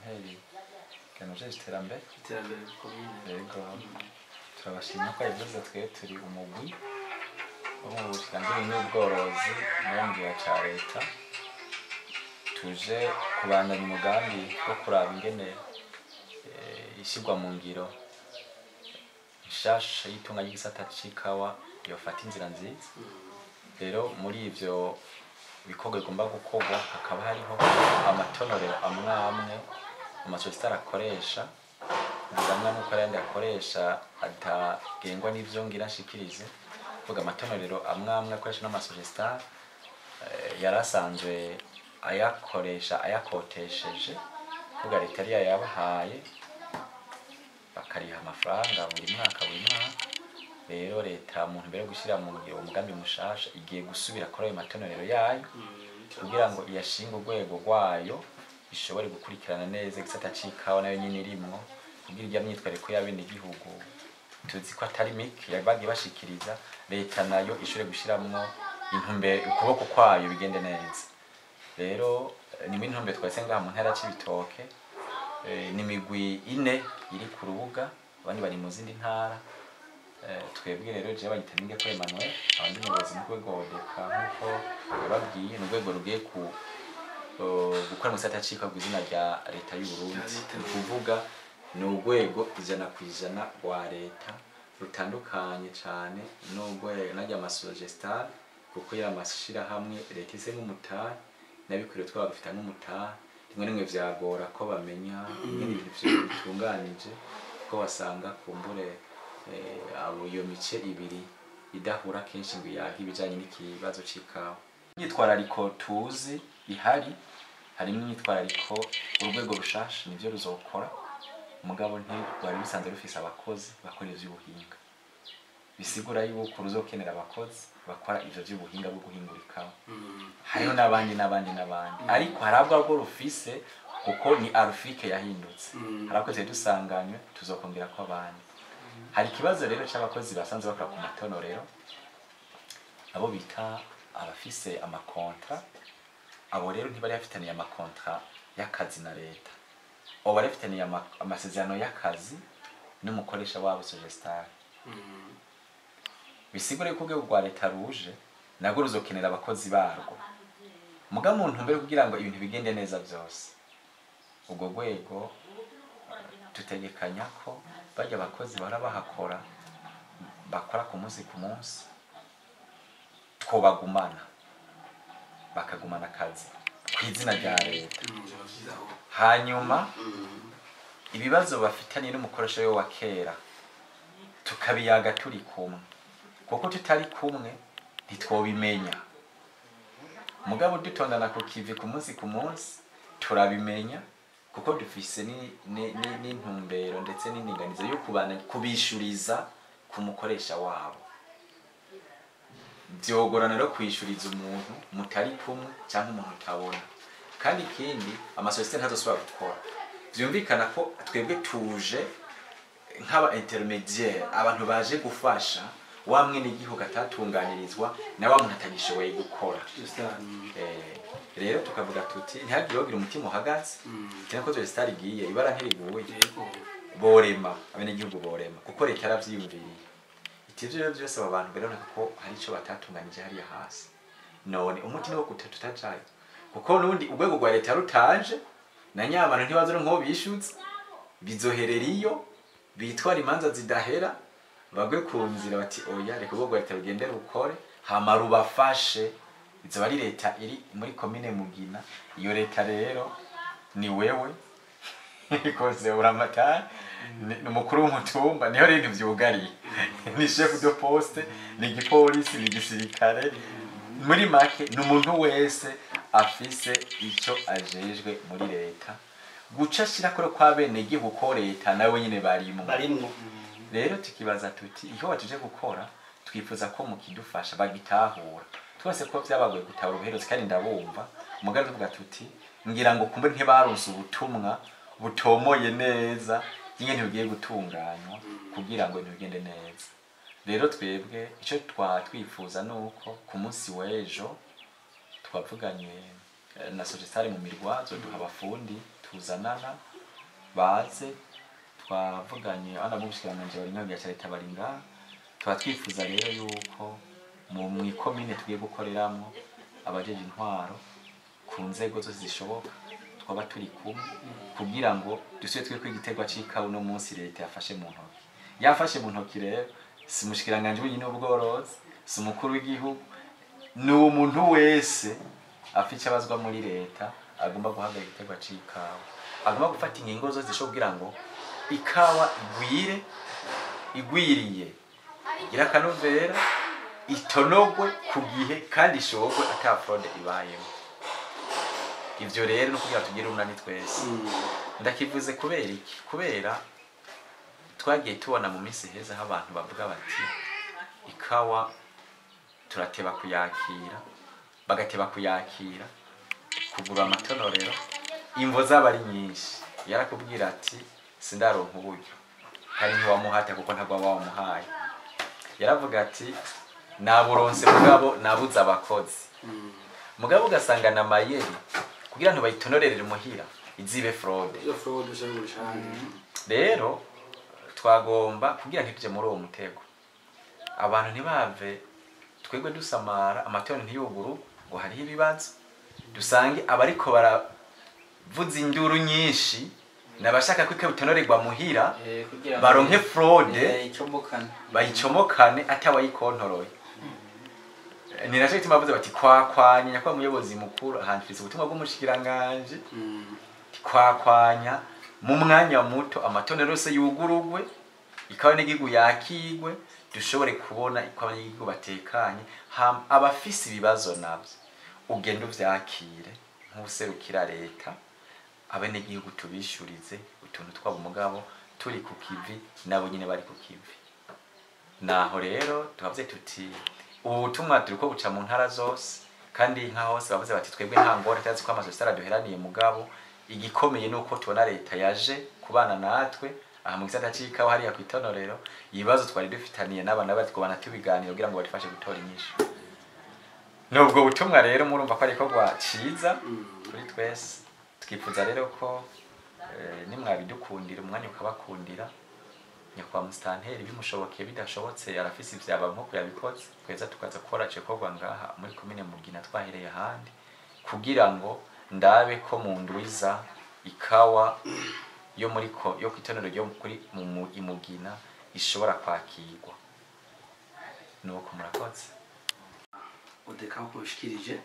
Musitanteri Kanojeje iterambere. Iterambere komine. Yego, turabashima ko yabivuze. Twe turi umugwi wo mu bushikiranganji n'ubworozi mu ca leta, tuje kubandanya umugambi wo kuraba ingene ishyirwa mu ngiro nshasha y'itunga ry'igisata c'ikawa yofata inzira nziza. Rero muri ivyo bikorwa bigomba gukorwa hakaba hariho amatonorero amwe amwe amasosiyete arakoresha, amwe amwe uko ayandi akoresha atagengwa n'ivyo ngira nshikirize. Kuvuga amatonorero amwe amwe akoresha n'amasosiyete yari asanzwe ayakoresha ayakotesheje, kuvuga leta yari yayabahaye bakariha amafaranga buri mwaka buri mwaka. Rero leta, mu ntumbero yo gushyira mu ngiro umugambi mushasha, igiye gusubira kuri ayo matonorero yayo kugira ngo iyashinge urwego rwayo ishobore gukurikirana neza igisata c'ikawa nayo nyene irimwo, kugira irya myitwariko y'abenegihugu tuzi ko atari mike bagiye bashikiriza, leta nayo ishobore gushiramwo intumbero ukuboko kwayo bigende neza. Rero ni muri ntumbero twese ngaha mu ntara c'Ibitoke, ni imigwi ine iri ku rubuga, abandi bari mu zindi ntara. Twebwe rero jewe banyita Ningeko Emmanuel, abandi umuyobozi mu rwego ODECA. Nk'uko yababwiye, ni urwego rugiye ku gukora mu gisata c'ikawa kw'izina rya leta y'u Burundi. Ni ukuvuga ni urwego 100% rwa leta, rutandukanye cane n'urwego n'arya amasogestari, kuko yari amashirahamwe leta ise nk'umutahe n'abikorera twaba dufite nk'umutahe. Rimwe rimwe vyagora ko bamenya ingene ibintu bitunganije, kuko wasanga kumbure abo iyo mice ibiri idahura kenshi ngo yahe ibijanye n'ikibazo c'ikawa. Imyitwarariko tuzi ihari, harimo imyitwarariko urwego rushasha nivyo ruzokora, mugabo ntirwari rusanzwe rufise abakozi bakora ivy'ubuhinga, bisigura yuko ruzokenera abakozi bakora ivyo vy'ubuhinga bwo guhingura ikawa. Hariho n'abandi n'abandi n'abandi, ariko hari abwo rwo rufise kuko ni arufike yahindutse. Hari abakozi dusanganywe, tuzokongera ko abandi. Hari ikibazo rero c'abakozi basanzwe bakora ku matonorero, abo bita abafise amakontra. Abo rero ntibari bafitaniye amakontra y'akazi na leta, abo bari bafitaniye amasezerano y'akazi n'umukoresha wabo Sogestari. Bisigura yuko urwego rwa leta ruje narwo ruzokenera abakozi barwo, muga mu ntumbero kugira ngo ibintu bigende neza byose, urwo rwego tutegekanya ko bajya abakozi bahora bahakora, bakora ku munsi ku munsi, twobagumana, bakagumana akazi ku izina rya leta. Hanyuma ibibazo bafitanye n'umukoresha we wa kera tukabiyaga turi kumwe, kuko tutari kumwe ntitwobimenya. Mugabo dutondana ku kivi ku munsi ku munsi turabimenya, kuko dufise n'intumbero ndetse n'indinganizo yo kubana kubishuriza ku mukoresha wabo. Vyogorana rero kwishuriza umuntu mutari kumwe cyangwa umuntu utabona. Kandi ikindi, amasosiyete ntazosubira gukora. Vyumvikana ko twebwe tuje nk'aba intermédiaire, abantu baje gufasha wa mwenegihugu atatunganirizwa na wa muntu atagishoboye gukora. Rero tukavuga tuti ntihagire ugira umutima uhagaze cyane ko Star igiye ibara ntiriguye. Borema, abenegihugu borema, kuko leta yaravyiyumviriye iti ivyo rero byose abo bantu biraboneka ko hari ico batatunganije hariya hasi, none umuti ni wo tutajayo, kuko nubundi urwego rwa leta rutaje na nyabantu ntibazora nko bishutse, bizoherera iyo bitwara imanza zidahera, bagwe ku nzira bati oya, reka urwego rwa leta rugende rukore hama rubafashe. Izoba ari leta iri muri komine Mugina. Iyo leta rero ni wewe kose uramatari, ni umukuru w'umutumba, niho rero ntivyugariye, ni chef de poste, ni igipolisi, ni igisirikare, muri make ni umuntu wese afise ico ajejwe muri leta, guca ashirako kwa bene gihugu ko leta nawe nyene barimwo. Barimwo. Rero tukibaza tuti iyo batuje gukora twifuza ko mukidufasha bagitahura twese, ko vyabagoye gutahura ubuherutse, kandi ndabumva. Mugabo tuvuga tuti ngira ngo kumbe ntibaronse ubutumwa butomoye neza ingene bigiye gutunganywa kugira ngo ibintu bigende neza. Rero twebwe ico twifuza nuko ku munsi w'ejo twavuganye na Sogestari mu mirwa, zoduha abafundi tuzanana. Baze twavuganye ana b'ubushikiranganji bari ngaha bya leta bari ngaha. Tuba twifuza rero yuko mu mwikomine tugiye gukoreramwo, abajeje intwaro ku nzego zose zishoboka twaba turi kumwe, kugira ngo dusubire twe kwiga igiterwa c'ikawa. Uno munsi leta yafashe mu ntoki, yafashe mu ntoki rero si umushikiranganji wenyine w'ubworozi, si umukuru w'igihugu, ni umuntu wese afite icyo abazwa muri leta agomba guhagarika igiterwa c'ikawa, agomba gufata ingingo zose zishobora kugira ngo ikawa igwire, igwiriye, igire akanovera, itonogwe ku gihe kandi ishogwe ata fraude ibayemo. Ivyo rero no kugira tugire urunani twese. Ndakivuze kubera iki? Kubera twagiye tubona mu minsi heza aho abantu bavuga bati ikawa turateba kuyakira, bagateba kuyakira kugura amatonorero. Imvo zaba ari nyinshi. Yarakubwira ati sindaronka uburyo, hari ntiwamuhata kuko ntabwo waba wamuhaye. Yaravuga ati naburonse mugabo nabuze abakozi. Mugabo ugasanga na mayeri kugira ngo bayitonorerere muhira izibe fraude. Iyo fraude usanga cyane. Rero twagomba kugira ntituje muri uwo mutego, abantu ntibave twebwe dusamara, amatora ntiyuguru ngo hariho ibibazo, dusange abariko baravuza induru nyinshi nabashaka ko itonorerwa muhira kugira ngo baronke fraude, icomokane. Bayicomokane atawayikontoroye. Ni naco gituma bavuze bati kwakwanya nyakubahwa muyobozi mukuru, ahantu ubutumwa bw'umushikiranganje, kwakwanya mu mwanya muto amatonero yose yugurugwe, ikawa n'igihugu yakigwe, dushobore kubona ko abanyagihugu batekanye. Hama abafise ibibazo navyo ugenda uvyakire nk'userukira leta, abenegihugu tubishurize utuntu twabo, mugabo turi ku kivi nabo nyine bari ku kivi. Naho rero tubavuze tuti ubu butumwa turiko buca mu ntara zose, kandi nka hose bavuze bati twebwe nta ngorane, turazi ko amasosiyete araduheraniye, mugabo igikomeye ni uko tubona leta yaje kubana natwe aha mu gisata c'ikawa hariya kw'itonorero. Ibibazo twari dufitaniye n'abana batwobana tubiganira kugira ngo badufashe gutora inyishu. Nubwo butumwa rero murumva ko ari igikorwa ciza kuri twese. Twifuza rero ko nimwabidukundira, umwanya ukabakundira, nyakubahwa musitanteri bimushobokeye, bidashobotse arafise ivyaba nkuko yabikoze, tweza tukaza gukora ico gikorwa ngaha muri komine Mugina twahereye ahandi, kugira ngo ndabe ko mu ndwiza ikawa yo muri ko yo kwitonero ryo kuri mu Imugina ishobora kwakirwa. Nuko murakoze. Odeka nkuko mushikirije,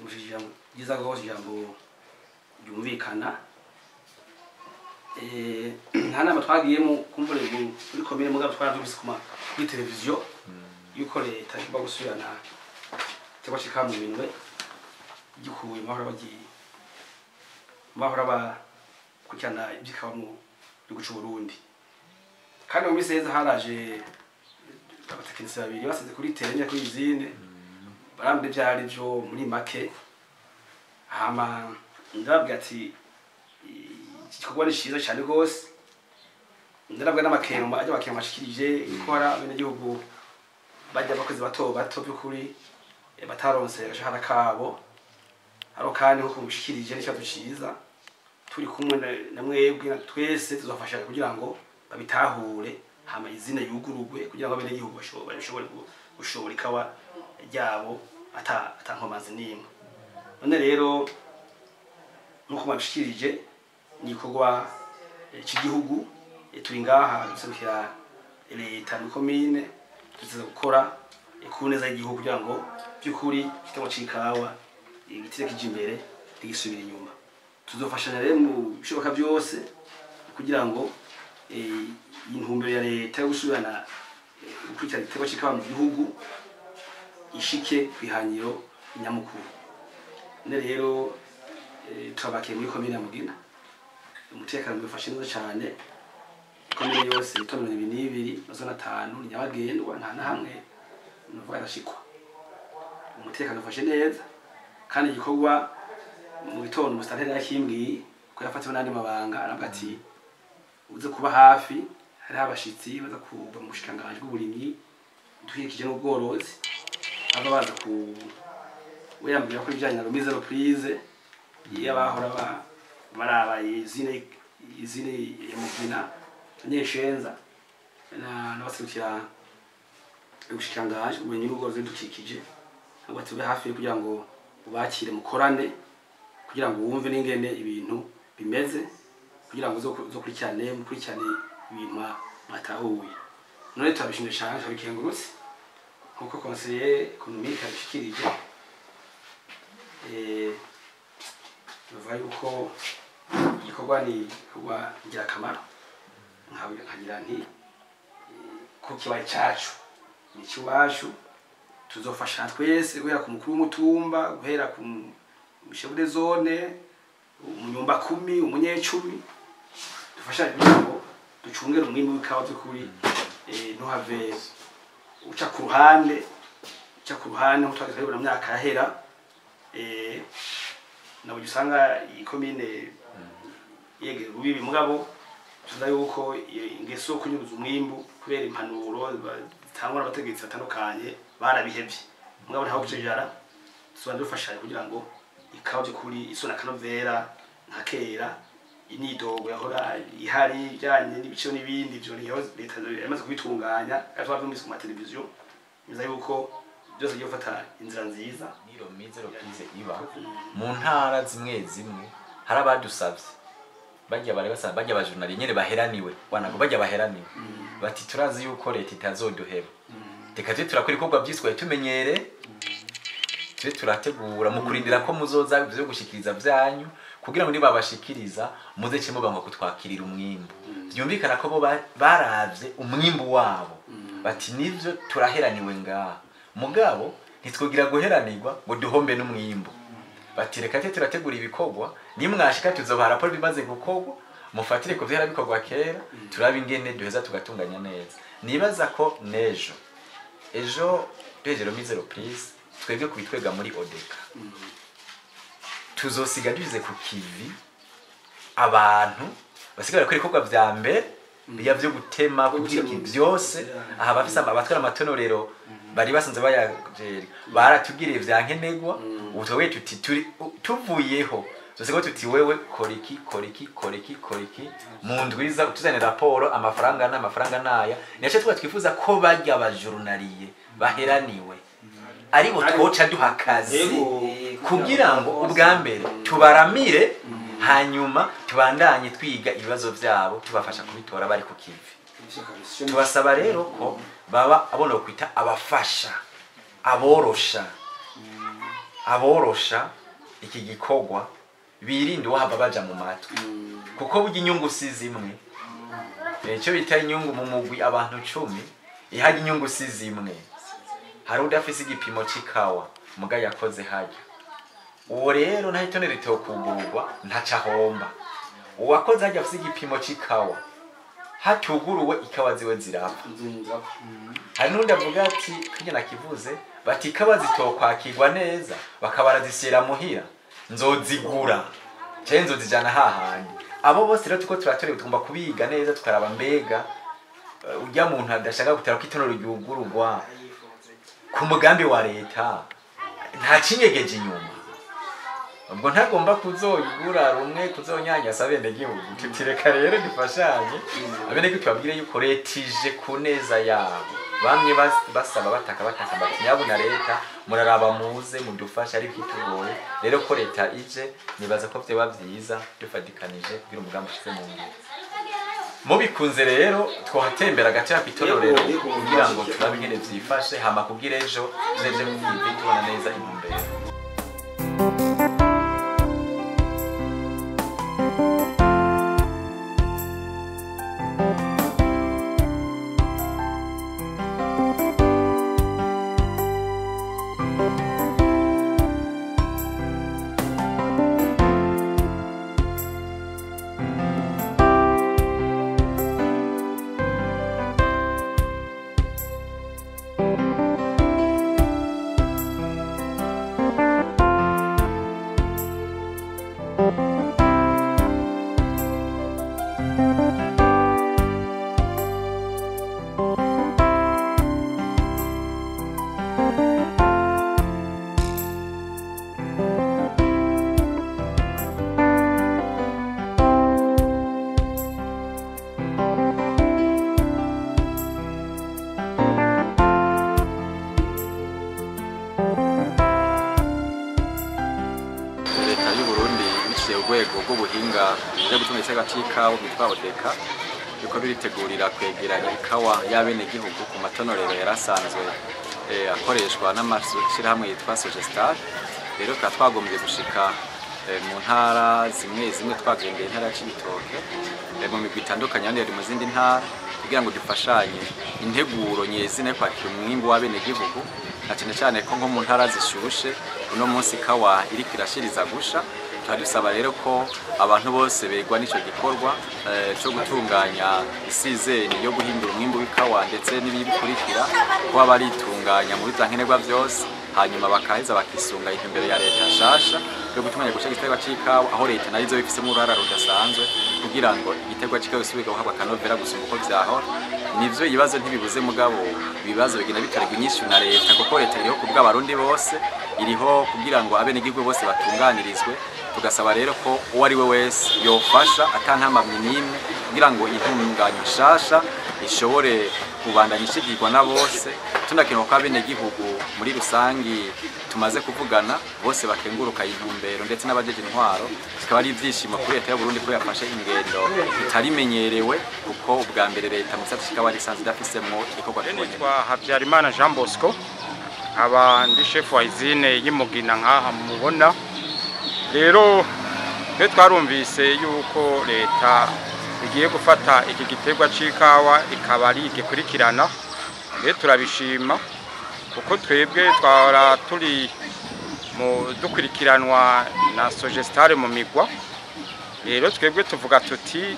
mushikirije ijambo ryiza rwose, ijambo ryumvikana. Nta nama twagiyemo kumbure muri komine, mugabo twaravyumvise kuri televiziyo yuko leta igomba gusubirana cyangwa shika mu minwe gikuye mahora bagiye bahora bakurikirana iby'ikawa mu gihugu c'u Burundi. Kandi mu minsi heza haraje abatekinisiye babiri basize kuri terrain, kuri usine, barambwira ibyo ari byo muri make. Hama ndababwira ati iki gikorwa ni cyiza cyane rwose. Ndarabwa n'amakenga ajya amakenga bashikirije ikora abenegihugu bajya abakozi bato bato by'ukuri bataronse agashahara kabo. Aro kandi nkuko mushikirije n'ikibazo cyiza, turi kumwe na mwebwe na twese tuzofashanya kugira ngo babitahure, hama izina yugurugwe kugira ngo abenegihugu bashobore gushobora ikawa ryabo ata nkomanzi n'imwe. None rero nkuko mwabishikirije ni igikorwa cy'igihugu, turi ngaha duserukira leta muri komine, tuziza gukora ku neza y'igihugu kugira ngo by'ukuri igiterwa c'ikawa igitire kije imbere ntigisubire inyuma. Tuzofashanya rero mu bishoboka byose kugira ngo iyi ntumbero ya leta yo gusubirana gukurikirana igiterwa c'ikawa mu gihugu ishike kw'ihangiro nyamukuru. None rero turabakiye muri komine ya Mugina, umutekano wifashe neza cyane. Komine yose yitwa 22 na zone 5 ni nyabagendwa, nta na hamwe nuvuga adashikwa. Umutekano ufashe neza kandi igikorwa mu gitondo umusitanteri yakimbwiye ko yafatiwe n'andi mabanga, aravuga ati uze kuba hafi, hariho abashitsi baza kuva mu bushikiranganji bw'uburimyi duhirikije n'ubworozi, bava baza ku we yambwira ko ibijyanye na remise reprise y'abahora Baraba izine ya Mugina Nyeshenza na nabaserukira ubushikiranganji ubumenyi n'ubworozi bidukikije ngo tube hafi kugira ngo ubakire mukorane kugira ngo wumve n'ingene ibintu bimeze kugira ngo uzokurikirane mukurikirane ibintu mwatahuye. None turabishimye cyane turabikengurutse nkuko conseiller économique abishikirije. Bivuga yuko igikorwa ni igikorwa ngirakamaro, nkagira nti ko kibaye cacu ni iwacu, tuzofasha twese guhera ku mukuru w'umutumba, guhera ku chef de zone, umunyumba kumi, umunyecumi, dufashanye kugira ngo ducungere umwimbu w'ikawa by'ukuri, ntuhave uca ku ruhande nko twageze mu myaka yahera. Nabo usanga ikomine yegera ubibi, mugabo tuza yuko ingeso yo kunyuruza umwimbu kubera impanuro zitangwa n'abategetsi batandukanye barabihevye, mugabo ntaho kujejara. Tuzoba dufashanye kugira ngo ikawa by'ukuri isona kanovera nka kera, inidogo yahora ihari ijyanye n'ibiciro n'ibindi, ivyo niho leta yamaze kubitunganya kandi twavyumvise ku mateleviziyo biza yuko byose bigiye gufata inzira nziza. Niro mizero kize iba mu ntara zimwe zimwe hari abadusavye bajya bare basaba bajya abajournali nyene baheraniwe wanago bajya baheraniwe bati turazi yuko leta itazoduheba, reka tube turakora ibikorwa byiswaye tumenyere, tube turategura mu kurindira ko muzoza byo gushikiriza byanyu kugira ngo nibabashikiriza muze cye mubango kutwakirira umwimbu. Byumvikana ko bo baravye umwimbu wabo bati nivyo turaheraniwe ngaha, mugabo ntitwogira guheranirwa ngo duhombe n'umwimbu. Bati reka tube turategura ibikorwa, nimwashika tuzobaha raporo bimaze gukorwa, mufatire ku vyara bikorwa kera, turabe ingene duheza tugatunganya neza. Nibaza ko nejo ejo duheje mizero please twebwe kubitwega muri Odeka tuzosiga duhize ku kivi abantu basigara gukora ibikorwa vya mbere biya vyo gutema kugira iki byose. Aha bafise abatwara amatonorero bari basanze bayajeri baratubwiriye vya nkenegwa, ubu twebwe tuti turi tuvuyeho zose tuti wewe kora iki kora iki kora iki kora iki mu ndwiza utuzane raporo amafaranga n'amafaranga naya. Nico twa twifuza ko bajya abajournaliye baheraniwe aribo twoca duha akazi kugira ngo ubwa mbere tubaramire, hanyuma tubandanye twiga ibibazo byabo tubafasha kubitora bari ku kivi. Tubasaba rero ko baba abona kwita abafasha aborosha iki gikorwa, birinde wahava baja mu matwi kuko burya inyungu si zimwe. Icyo bita inyungu mu mugwi abantu 10 ihajya inyungu si zimwe. Hari udafise igipimo c'ikawa muga yakoze hajya, uwo rero nta itonero ritokugurwa ntaca ahomba. Uwakoze hajya afise igipimo c'ikawa hatuguruwe ikawa ziwe zirapfa. Hari n'undi avuga ati kirya nakivuze bati ikawa zitokwakirwa neza bakabarazishyira muhira nzozigura canke nzozijana hahandi. Abo bose rero tuko turatorera tugomba kubiga neza tukaraba mbega urya muntu adashaka gutera ko itonero ryugururwa ku mugambi wa leta nta kinyegeje inyuma, ubwo ntagomba kuzoyigura rumwe kuzonyanyasa abenegihugu. Tutireka rero dufashanye abenegihugu tubabwire yuko leta ije ku neza yabo. Bamwe basaba bataka bati nyabuna leta muraraba muze mudufashe ariko itugoye. Rero ko leta ije nibaza ko vyoba vyiza dufadikanije kugira umugambi ushize mu ngiro. Mubikunze rero twohatembera gato kw'itorero kugira ngo turabe ingene vyifashe, hama kugira ejo tuzeje mu kivi tubona neza intumbero. Urwego rw'ubuhinga byo gutunganya igiterwa c'ikawa rwitwa ODECA ruriko ruritegurira kwegeranya ikawa y'abenegihugu ku matonorero yarasanzwe akoreshwa n'amashirahamwe yitwa Sogestar. Rero tukaba twagombye gushika mu ntara zimwe zimwe, twagendeye intara ya Cibitoke, mu migwi itandukanye, ahandi yari mu zindi ntara, kugira ngo dufashanye integuro nyezina yo kwakira umwimbu w'abenegihugu, na cyane cyane ko nko mu ntara zishushe uno munsi ikawa iriko irashiriza gusha. Tukaba dusaba rero ko abantu bose begwa n'ico gikorwa co gutunganya isizeni yo guhindura umwimbu w'ikawa ndetse n'ibikurikira, kuba baritunganya muri vya nkenerwa vyose, hanyuma bakaheza bakisunga intumbero ya leta nshasha yo gutunganya gusha igiterwa c'ikawa, aho leta nayo izoba ifisemo uruhara rudasanzwe kugira ngo igiterwa c'ikawa gisubire guhabwa akanovera gusumba uko vyahora. Nivyo, ibibazo ntibibuze, mugabo ibibazo bigenda bitorerwa inyishu na leta, kuko leta iriho kubw'Abarundi bose, iriho kugira ngo abenegihugu bose batunganirizwe. Tugasaba rero ko uwo ari we wese yofasha ata ntambamyi n'imwe kugira ngo intunganyo nshasha ishobore kubandanya ishigirwa na bose. Tunakenera ko abenegihugu muri rusangi tumaze kuvugana bose bakenguruka intumbero, ndetse n'abajeje intwaro. Bikaba ari ivyishimo kuri leta y'Uburundi ko yafashe ingendo itarimenyerewe, kuko ubwa mbere leta mu gisata kikaba risanzwe idafisemwo igikorwa kiboneka. Nitwa Habyarimana Jean Bosco, nkaba ndi chef wa usine y'Imugina nkaha mubona. Rero twe twarumvise yuko leta igiye gufata iki giterwa c'ikawa ikaba ari igikurikirana. Rero turabishima, kuko twebwe twara turi mu dukurikiranwa na Sogestare mu migwa. Rero twebwe tuvuga tuti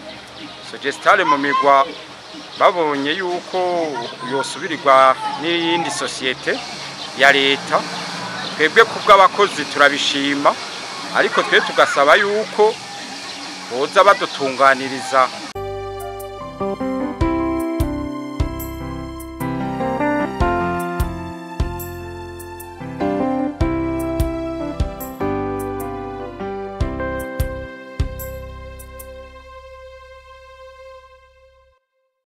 Sogestare mu migwa babonye yuko yosubirirwa n'iyindi sosiyete ya leta, twebwe kubw'abakozi turabishima, ariko twe tugasaba yuko boza badutunganiriza.